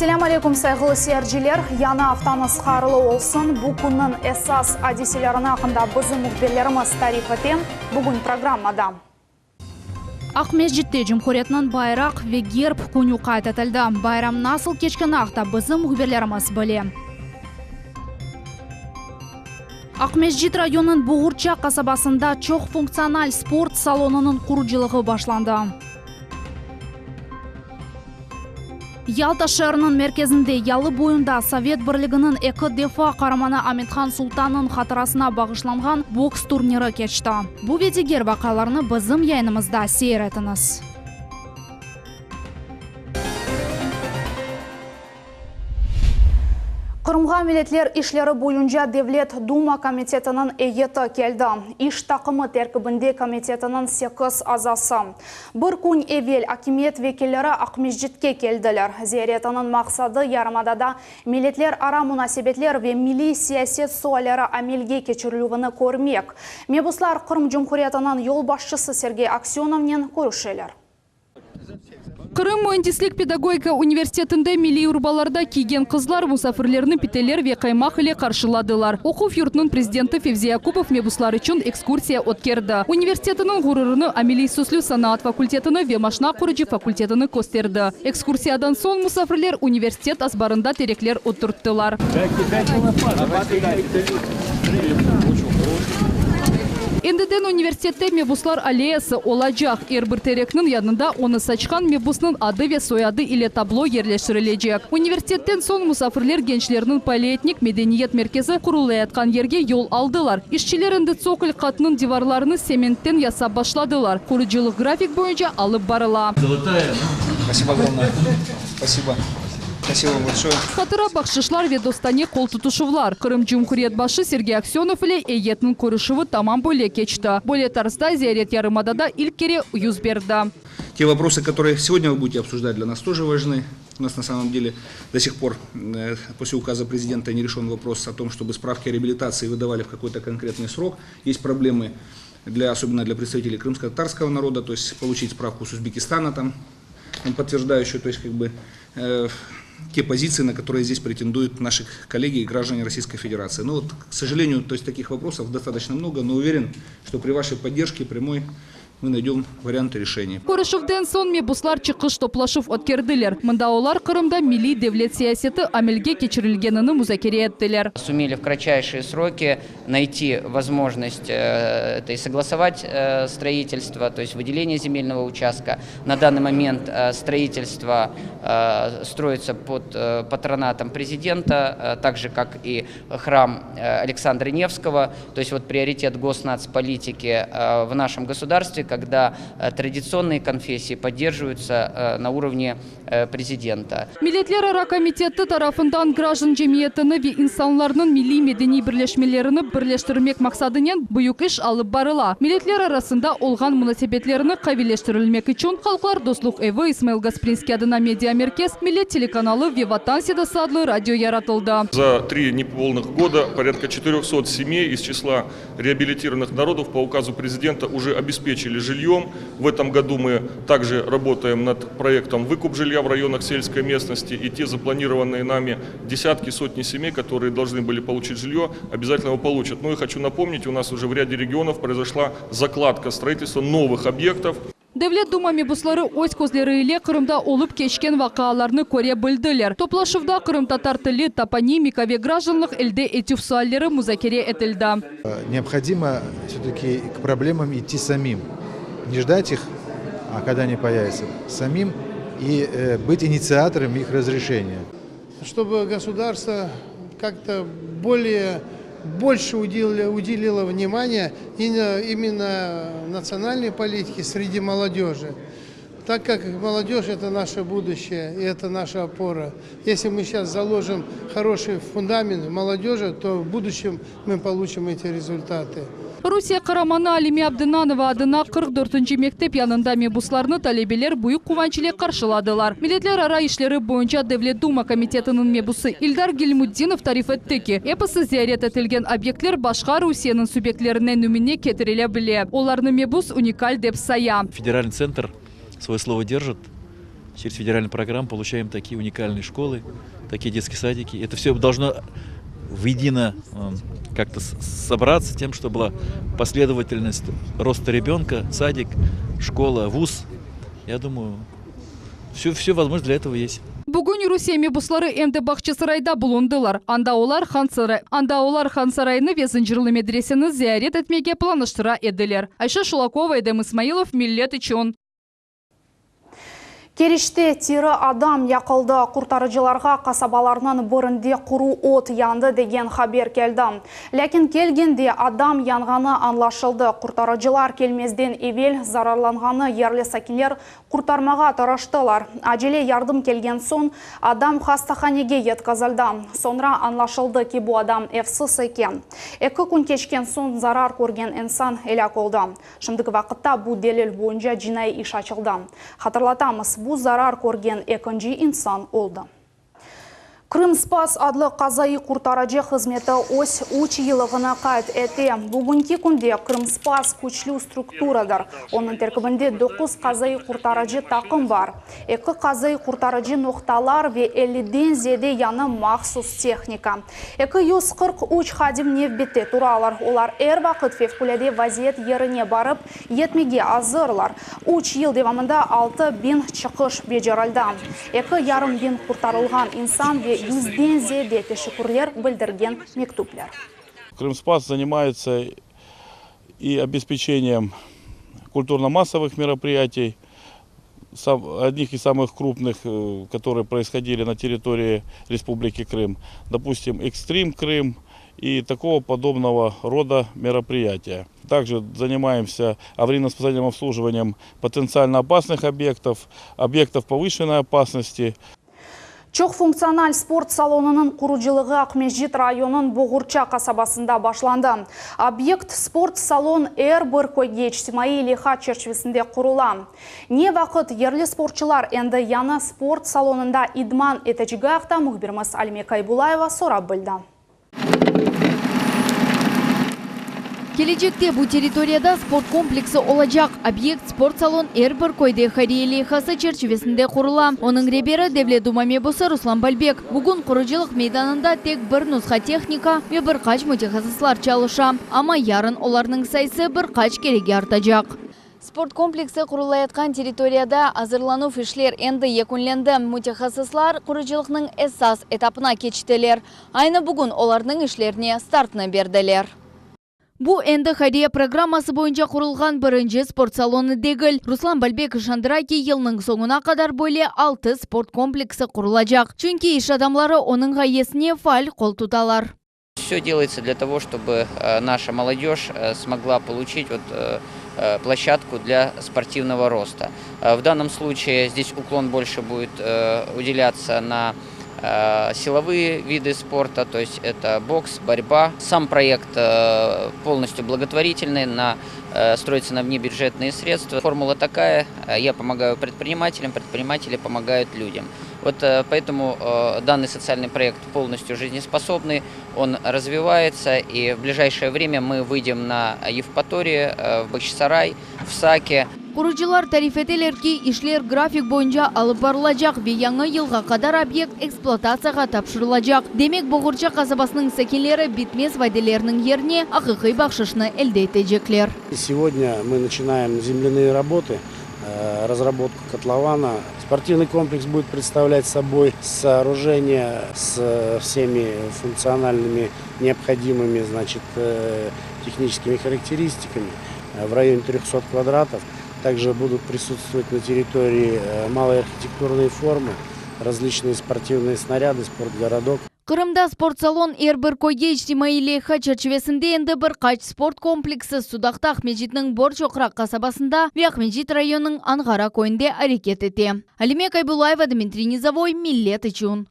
Selâm aleyküm, sayğılı seyirciler! Yañı aftañız hayırlı olsun! Bu künniñ esas adiselerini aqqında bizim mühbirlerimiz tarif ete. Bugün programmada. Aqmescitte Cumhuriyetniñ bayraq ve gerb künü qayd etildi. Bayram nasıl keçkeni aqta bizim mühbirlerimiz bile. Aqmescit rayonınıñ Boğurça qasabasında çoq funktsional sport salonınıñ qurucılığı başlandı. Yalta şeeriniñ merkezinde, yalı boyunda Sovet Birliginiñ eki defa qaramanı Amethan Sultannıñ hatırasına bağışlanğan boks turniri keçti. Bu ve diger vaqialarnı bizim yayınımızda seyir etiñiz. Qırımğa Milletler işleri boyunca Devlet Duma komitetiniñ eyyeti keldi. İş taqımı terkibinde komitetiniñ sekiz azası. Bir kün evel akimiyet vekilleri Aqmescitke keldiler. Ziyaretiniñ maqsadı yarımadada milletlerara munasebetler ve milliy siyaset sualleri amelge keçirilüvini körmek. Mebuslar Qırım Cumhuriyetiniñ yolbaşçısı Sergey Aksönovnen körüşeler. Qırım müendislik-pedagogika universitetinde milliy urbalarda kiygen qızlar musafirlerni piteler ve qaymaq ile qarşıladılar. Oquv yurtınıñ prezidenti Fevzi Yakubov mebuslar içün ekskursiya ötkerdi. Universitetiniñ ğururını ameliy-süslü sanaat fakultetini ve maşna qurucı fakultetini kösterdi. Ekskursiyadan soñ musafirler universitet azbarında terekler oturttılar. Endiden universitette mebuslar alleyası olacaq. Er bir terekniñ yanında onı saçqan mebusnıñ adı ve soyadı ile tablo yerleştirilecek. Universitetten soñ musafirler gençlerniñ polietnik medeniyet merkezi qurulayatqan yerge yol aldılar. İşçiler endi tsokol qatınıñ divarlarını sementten yasap başladılar. Qurucılıq grafik boyunca alıp barıla. Hatıra bahşışlar ve dostane qol tutuşuvlar. Qırım Cumhuriyet başı Sergey Aksönov ile eyyetniñ körüşüvi tamam böyle keçti. Böyle tarzda ziyaret yarımadada ilk kere yüz berdi. Те вопросы, которые сегодня вы будете обсуждать, для нас тоже важны. У нас на самом деле до сих пор после указа президента не решен вопрос о том, чтобы справки о реабилитации выдавали в какой-то конкретный срок. Есть проблемы, для, особенно для представителей крымско-татарского народа, то есть получить справку с Узбекистана там, подтверждающую, то есть как бы э, те позиции, на которые здесь претендуют наши коллеги и граждане Российской Федерации. Но вот, к сожалению, то есть таких вопросов достаточно много, но уверен, что при вашей поддержке прямой мы найдем варианты решения. Körüşüvden soñ mebuslar çıqış toplaşuv ötkerdiler. Mında olar Qırımda milliy devlet siyaseti amelge keçirilgenini muzakere ettiler. Sumeli в кратчайшие сроки найти возможность это и согласовать строительство, то есть выделение земельного участка. На данный момент строительство строится под патронатом президента, так же как и храм Александра Невского. То есть вот приоритет госнацполитики в нашем государстве, когда традиционные конфессии поддерживаются на уровне prezidenta. Milletlerara komiteti tarafından grajdan cemiyetini ve insanlarnıñ milliy-medeniy birleşmelerini birleştirmek maqsadınen büyük iş alıp barıla. Milletler arasında olğan munasebetlerni qaviyleştirilmek içün Halqlar dostluq evi, İsmail Gasprinskiy adına mediamerkez, Millet telekanalı ve Vatan sedası adlı radio yaratıldı. За tri nepolnıh goda porâdka çetıröhsot semey iz çisla Реабилитированных народов по указу президента уже обеспечили жильем. В этом году мы также работаем над проектом выкуп жилья в районах сельской местности. И те запланированные нами десятки, сотни семей, которые должны были получить жилье, обязательно его получат. Ну и хочу напомнить, у нас уже в ряде регионов произошла закладка строительства новых объектов. Devlet Duma mebusları öz közleri ile Qırımda olıp keçken vaqialarnı köre bildiler. Toplaşuvda qırımtatar tili, toponimika ve grajdanlıq elde etüv sualleri muzakere etildi. Neobhodimo vse-taki k problemam idti samim, ne ždat ih, a kogda oni poyavyatsya, samim i bıt initsiatorami ih razrešeniya. Çtoby gosudarstvo kak-to bolее bolše udelilo vnimaniya imенно natsionalnoy politike sredi molodeji, tak kak molodej eto naše budushchee i eto naša opora. Esli mı seyças zalojim horoşiy fundament molodeji, to v budushchem mı poluçim eti rezultatı. Rusiye qaramanı Alime Abdınanova adına 44-nci mektep yanında mebuslarnı talebeler büyük quvanç ile qarşıladılar. Milletlerara işleri boyunca Devlet Duma komitetiniñ mebusı İldar Gilmutdinov tarif etti ki, episi ziyaret etilgen obyektler başqa Rusiyeniñ subyektlerine nümüne ketirile bile. Olarnı mebus unikal dep saya. Federalnıy tsentr svoye slovo derjit. Через федеральную программу получаем такие уникальные школы, такие детские садики. Это все должно воедино как-то собраться тем, чтобы была последовательность роста ребенка, садик, школа, вуз. Я думаю, все, все возможность для этого есть. Bugün Rusiye mebusları em de Bağçasarayda bulundılar. Anda olar Anda olar Hansaraynı ve Zıncırlı medreseni ziyaret etmege planlaştıra ediler. Ayşe Şulakova, Edem İsmailov, Millet içün. Keriçte tiri adam yaqıldı. Qurtarıcılarğa qasabalarnıñ birinde quru ot yandı degen haber keldi. Lâkin kelgende adam yanğanı añlaşıldı. Qurtarıcılar kelmezden evel zararlanğanı yerli sakinler qurtarmağa tırıştılar. Acele yardım kelgen soñ adam hastahanege yetkizildi. Soñra añlaşıldı ki, bu adam evsiz eken. Eki kün keçken soñ zarar körgen insan elâk oldı. Şimdiki vaqıtta bu delil boyunca cinaiy iş açıldı. Hatırlatamız, bu zarar körgen ekinci insan oldı. Krımspas adlı qazaiy qurtarıcı hızmeti öz üç yıllığını qayd ete. Bugünki künde Krımspas küçlü strukturadır. Onıñ terkibinde doquz qazaiy qurtarıcı taqım bar, eki qazaiy qurtarıcı noqtalar ve elliden ziyade yañı mahsus tehnika. 243 hadim nevbette turalar, olar er vaqıt fevqulâde vaziyet yerine barıp yetmege azırlar. Üç yıl devamında 6000 çıqış becerildi, 2,5 biñ qurtarılğan insan ve yüzden ziyade teşekkürler bildirgen mektüpler. Крымспас занимается и обеспечением культурно-массовых мероприятий, одних из самых крупных, э, которые происходили на территории Республики Крым. Допустим, Экстрим Крым и такого подобного рода мероприятия. Также занимаемся аварийно-спасательным обслуживанием потенциально опасных объектов, объектов повышенной опасности. Çoq funktsional sport salonınıñ qurucılığı Aqmescit rayonınıñ Boğurça qasabasında başlandı. Obyekt sport salon er bir köyge içtimaiy leyha çerçivesinde qurula. Ne vaqıt yerli sportçılar endi yañı sport salonında idman etecegi aqta mühbirimiz Alime Kaybulayeva sorap bildi. Kelecekte bu territoriyada sport kompleksi olacaq. Obyekt sport salon er bir köyde hayriye leyhası çerçivesinde qurula. Onıñ reberi Devlet Duma mebusı Ruslan Balbek. Bugün qurucılıq meydanında tek bir nusha tehnika ve bir qaç mütehassıslar çalışa. Amma yarın olarnıñ sayısı bir qaç kerege artacaq. Sport kompleksi qurulayatqan territoriyada azırlanuv işler endi yekünlendi. Mütehassıslar qurucılıqnıñ esas etapına keçtiler. Aynı bugün olarnıñ işlerine startnı berdiler. Bu endi hayriye programması boyunca qurulğan birinci sport salonı degil. Ruslan Balbek işandıra ki, yılnıñ soñuna qadar böyle altı sport kompleksi qurulacaq. Çünki iş adamları onıñ ğayesine faal qol tutalar. Все делается для того, чтобы э, наша молодежь э, смогла получить вот э, площадку для спортивного роста. В данном случае здесь уклон больше будет уделяться на силовые виды спорта, то есть это бокс, борьба. Сам проект полностью благотворительный, на, строится на внебюджетные средства. Формула такая, я помогаю предпринимателям, предприниматели помогают людям. Вот поэтому данный социальный проект полностью жизнеспособный, он развивается, и в ближайшее время мы выйдем на Евпаторию, в Бахчисарай, в Саки. Qurucılar tarif eteler ki, işler grafik boyunca alıp barılacaq ve yañı yılğa qadar obyekt ekspluatatsiyağa tapşırılacaq. Demek, Boğurça qasabasınıñ sakinleri bitmez vadelerniñ yerine aqiqiy bahşışnı elde etecekler. Сегодня мы начинаем земляные работы, э, разработку котлована. Спортивный комплекс будет представлять собой сооружение с всеми функциональными необходимыми значит, э, техническими характеристиками э, в районе 300 квадратов. Также будут присутствовать на территории малые архитектурные формы, различные спортивные снаряды, спортгородок. Qırımda sport salon er bir köyge içtimaiy leyha çerçivesinde endi bir qaç sport kompleksi Sudaqta Aqmescitniñ Borçoqraq qasabasında ve Aqmescit rayonınıñ Anğara köyünde areket ete. Alime Kaybulayeva, Dmitriy Nizovoy, Millet içün.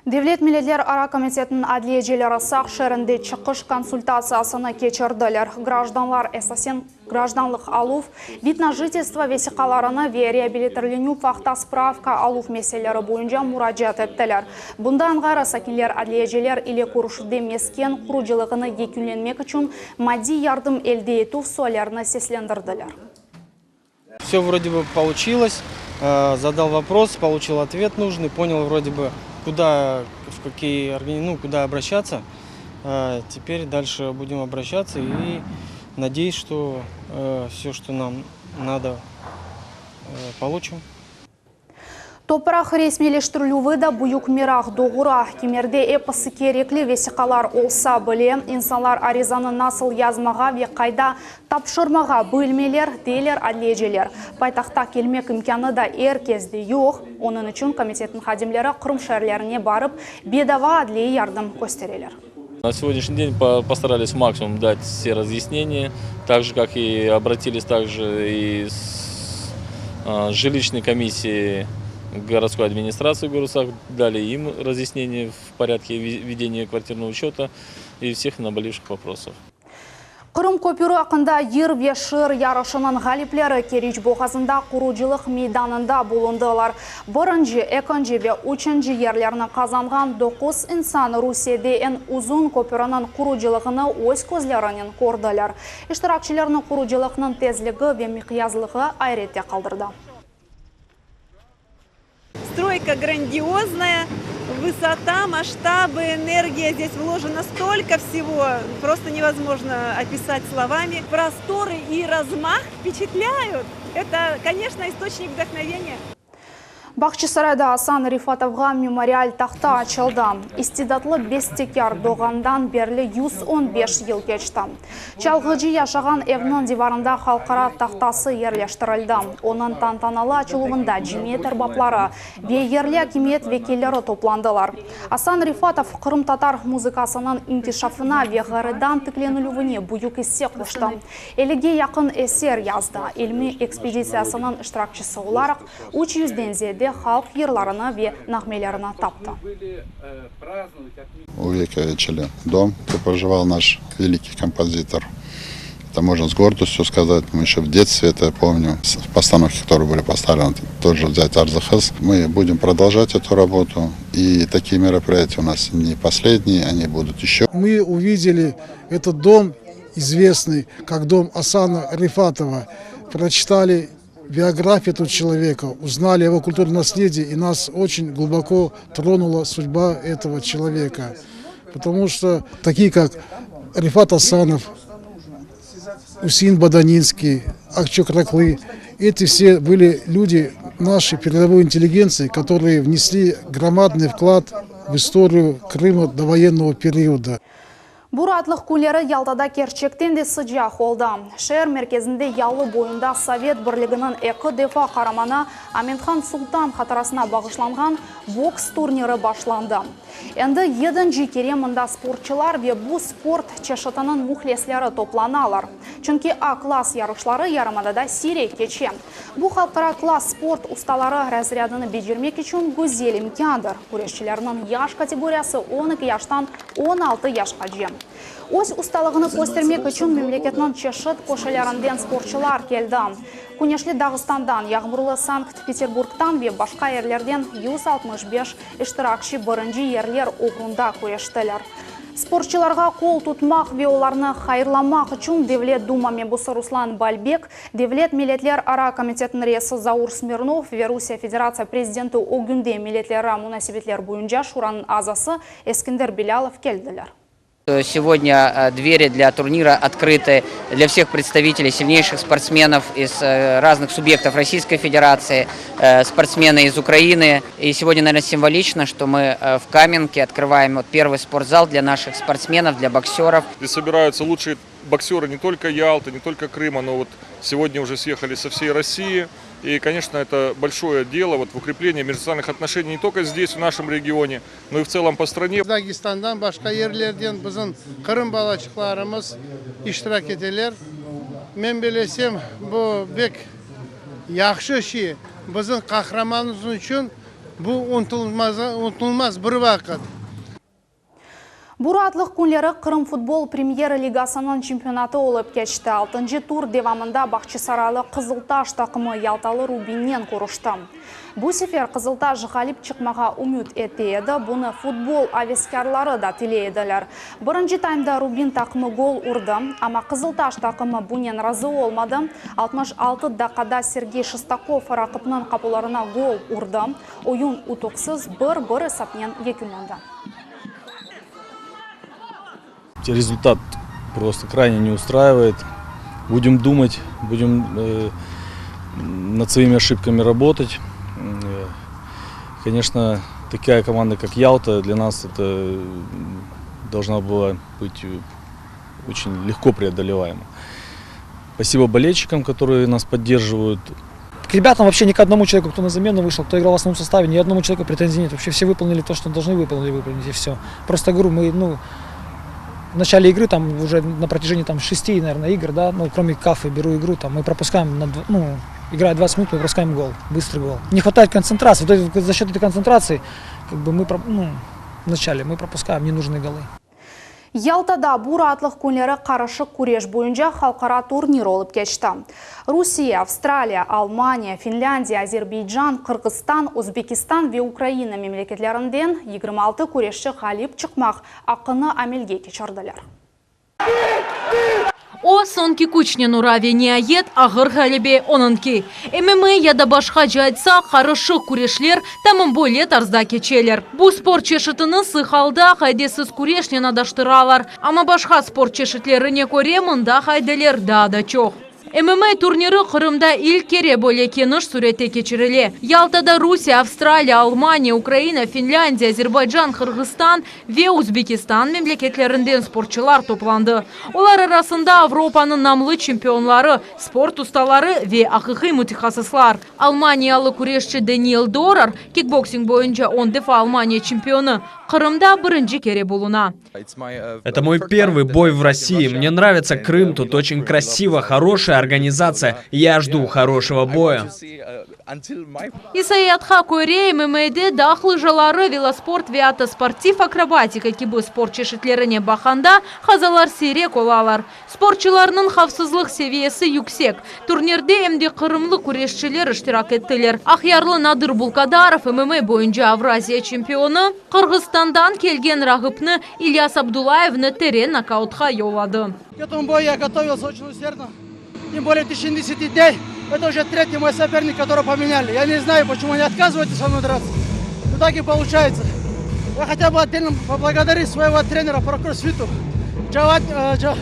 Devlet milletlerara komitetiniñ adliyecileri Saq şeerinde çıqış konsultatsiyasını keçirdiler. Grajdanlar esasen grajdanlıq aluv, vid na jitelstvo vesiqalarını ve reabilitirlenüv aqta spravka aluv meseleleri boyunca muracaat ettiler. Bundan ğayrı sakinler adliyeciler ile körüşüvde mesken qurucılığını yekünlenmek içün maddiy yardım elde etüv suallerini seslendirdiler. Все вроде бы получилось. Задал вопрос, получил ответ нужный, понял вроде бы, куда, в какие, ну, куда обращаться. Теперь дальше будем обращаться и надеюсь, что все, что нам надо, получим. Topraq resmiyleştirilüvi da büyük meraq doğura. Kimerde episi kerekli vesiqalar olsa bile, insanlar arizanı nasıl yazmağa ve qayda tapşırmağa bilmeyler, deyler adliyeciler. Paytahta kelmek imkânı da er kesde yoq, onıñ içün komitetniñ hadimleri Qırım şeerlerine barıp, bedava adliye yardım köstereler. На сегодняшний день постарались максимум дать все разъяснения, так же, как и обратились также и с жилищной комиссией городской администрации города Сак, дали им разъяснения в порядке ведения квартирного учета и всех наболевших вопросов. Qırım köpüri aqqında yır ve şiir yarışınıñ ğalipleri Keriç boğazında qurucılıq meydanında bulundılar. Birinci, ekinci ve üçünci yerlerni qazanğan doquz insan Rusiyede eñ uzun köpüriniñ qurucılığını öz közlerinen kördiler. İştirakçilerni qurucılıqnıñ tezligi ve miqyaslığı ayrette qaldırdı. Стройка грандиозная, высота, масштабы, энергия. Здесь вложено столько всего, просто невозможно описать словами. Просторы и размах впечатляют. Это, конечно, источник вдохновения. Bağçasarayda Asan Refatovğa memorial tahta açıldı. İstidatlı bestekâr doğğandan berli 115 yıl keçti. Çalğıcı yaşağan evniñ divarında halqara tahtası yerleştirildi. Onıñ tantanalı açıluvında cemiyet erbapları ve yerli akimiyet vekilleri toplandılar. Asan Refatov qırımtatar muzıkasınıñ inkişafına ve ğayrıdan tiklenilüvine büyük isse qoştı. Ellige yaqın eser yazdı, ilmiy ekspeditsiyasınıñ iştirakçisi olaraq üç yüzden ziyade halq yırlarını ve nağmelerini taptı. Увековечили дом, где проживал наш великий композитор. Это можно с гордостью сказать, мы еще в детстве это помню, постановки, которые были поставлены, тоже взять Arzı-qız. Мы будем продолжать эту работу, и такие мероприятия у нас не последние, они будут еще. Мы увидели этот дом, известный как дом Асана Рифатова, прочитали биографию этого человека, узнали его культурном наследии, и нас очень глубоко тронула судьба этого человека. Потому что такие, как Рифат Асанов, Усеин Баданинский, Акчокраклы, эти все были люди нашей передовой интеллигенции, которые внесли громадный вклад в историю Крыма довоенного периода. Bu raatlıq künleri Yaltada kerçekten de sıcaq oldı. Şeer merkezinde yalı boyunda Sovet Birliginiñ eki defa qaramanı Amethan Sultan hatırasına bağışlanğan boks turniri başlandı. Endi yedinci kere mında sportçılar ve bu sport çeşitiniñ mühlisleri toplanalar. Çünki A klass yarışları yarımadada siyrek keçe. Bu halqara klass sport ustaları razrâdını becermek içün güzel imkândır. Küreşçilerniñ yaş kategoriyası on eki yaştan 16 yaşqace. Öz ustalığını köstermek içün memleketniñ çeşit köşelerinden sportçılar keldi. Küneşli Dağıstandan, yağmurlı Sankt-Peterburgtan ve başqa yerlerden 165 iştirakçi birinci yerler oğrunda küreştiler. Sportçılarğa qol tutmaq ve olarnı hayırlamaq içün Devlet Duma mebusı Ruslan Balbek, Devlet milletlerara komitetiniñ reisi Zaur Smirnov ve Rusiye Federatsiya prezidenti ögünde milletlerara munasebetler boyunca Şuranıñ azası Eskender Bilâlov keldiler. Сегодня двери для турнира открыты для всех представителей сильнейших спортсменов из разных субъектов Российской Федерации, спортсмены из Украины. И сегодня, наверное, символично, что мы в Каменке открываем вот первый спортзал для наших спортсменов, для боксеров. Здесь собираются лучшие боксеры не только Ялты, не только Крыма, но вот сегодня уже съехали со всей России. И, конечно, это большое дело вот, в укреплении межнациональных отношений не только здесь, в нашем регионе, но и в целом по стране. Dagestandan başqa yerlerden bizim Qırım balaçıqlarımız iştirak eteler. Men bellesem, bu pek yahşı şey. Bizim qahramanımız içün bu unutılmaz, unutılmaz bir vaqıt. Bu raatlıq künleri Qırım futbol Premyer-ligasınıñ çempionatı olıp keçti. Altıncı tur devamında Bağçasaraylı Qızıltaş taqımı Yaltalı Rubinnen körüşti. Bu sefer Qızıltaş ğalip çıqmağa ümüt ete edi, bunı futbol aveskârları da tiley ediler. Birinci taymda Rubin taqımı gol urdı, amma Qızıltaş taqımı bunen razı olmadı. 66 daqqada Sergey Şestakov raqipniñ qapularına gol urdı. Oyun utuqsız bir, bir esapnen yekünlendi. Результат просто крайне не устраивает. Будем думать, будем э, над своими ошибками работать. Э, конечно, такая команда, как Ялта, для нас это должна была быть очень легко преодолеваема. Спасибо болельщикам, которые нас поддерживают. К ребятам вообще ни к одному человеку, кто на замену вышел, кто играл в основном составе, ни одному человеку претензий нет. Вообще все выполнили то, что должны выполнить, выполнить и все. Просто говорю, мы, ну, в начале игры, там уже на протяжении там, шести, наверное, игр, да, ну, кроме Кафы, беру игру, там, мы пропускаем, на, ну, играя 20 минут, мы пропускаем гол, быстрый гол. Не хватает концентрации, вот за счет этой концентрации, как бы мы, ну, в начале мы пропускаем ненужные голы. Yaltada bu raatlıq künleri qarışıq küreş boyunca halqara turnir olıp keçti. Rusiye, Avstraliya, Almaniya, Finlândiya, Azerbaycan, Qırğızstan, Özbekistan ve Ukraina memleketlerinden 26 küreşçi ğalip çıqmaq aqqını amelge keçirdiler. O, soñki küçnen ura ve niayet ağır ğalebe onıñki. MMA ya da başqaca aytsaq, qarışıq küreşler tamam böyle tarzda keçeler. Bu sport çeşitini sıq alda qaidesiz küreşnen adaştıralar. Amma başqa sport çeşitlerine köre mında qaideler daa da çoq. MMA turniri Qırımda ilk kere böyle keniş sürette keçirile. Yaltada Rusiye, Avstraliya, Almaniya, Ukraina, Finlândiya, Azerbaycan, Qırğızstan ve Özbekistan memleketlerinden sportçılar toplandı. Olar arasında Avropanıñ namlı çempionları, sport ustaları ve aqiqiy mütehassıslar. Almaniyalı küreşçi Deniel Dorer, kikboksing boyunca on defa Almaniya çempionı, Qırımda birinci kere buluna. Это мой первый бой в России. Мне нравится Крым, тут очень красиво, хорошая организация. Я жду хорошего боя. İsaiyatqa köre, MMAde dağ lıjaları, velosport ve atta sportiv akrobatika kibi sport çeşitlerine baqqanda, qazalar siyrek olalar. Sportçılarnıñ havfsızlıq seviyesi yüksek. Turnirde em de qırımlı küreşçiler iştirak ettiler. Aqyarlı Nadir Bulkadarov, MMA boyunca Avraziya çempionı, Qırğızstandan kelgen raqipni İlyas Abdullayevni teren nokautqa yolladı. К этому бою я готовился очень усердно. Тем более в течение 10 дней. Это уже третий мой соперник, которого поменяли. Я не знаю, почему они отказываются со мной драться. Но так и получается. Я хотел бы отдельно поблагодарить своего тренера по кроссфиту Джавад, э, Джа,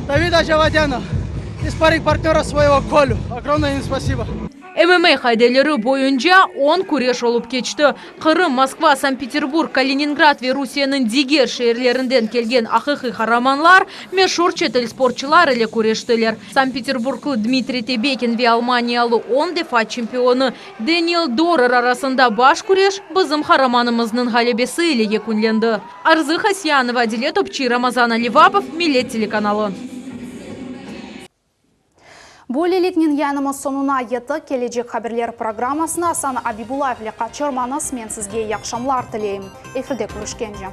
Давида Джавадяна и спарринг-партнера своего Колю. Огромное им спасибо. MMA qaideleri boyunca 10 küreş olıp keçti. Qırım, Moskva, Sankt-Peterburg, Kaliningrad ve Rusiyeniñ diger şeerlerinden kelgen aqiqiy qaramanlar meşur çetel sportçılar ile küreştiler. Sankt-Peterburglı Dmitriy Tebekin ve almaniyalı 10 defa çempionı Deniel Dorer arasında baş küreş bizim qaramanımıznıñ ğalebesi ile yekünlendi. Arzı Hasyanova, Adile Topçi, Ramazan Alivapov, Millet telekanalı. Böyleliknen yayınımız soñuna yettik. Kelecek haberler programmasını Asan Abibullayev ile qaçırmañız. Men sizge yahşı aqşamlar tileyim. Efirde körüşkence.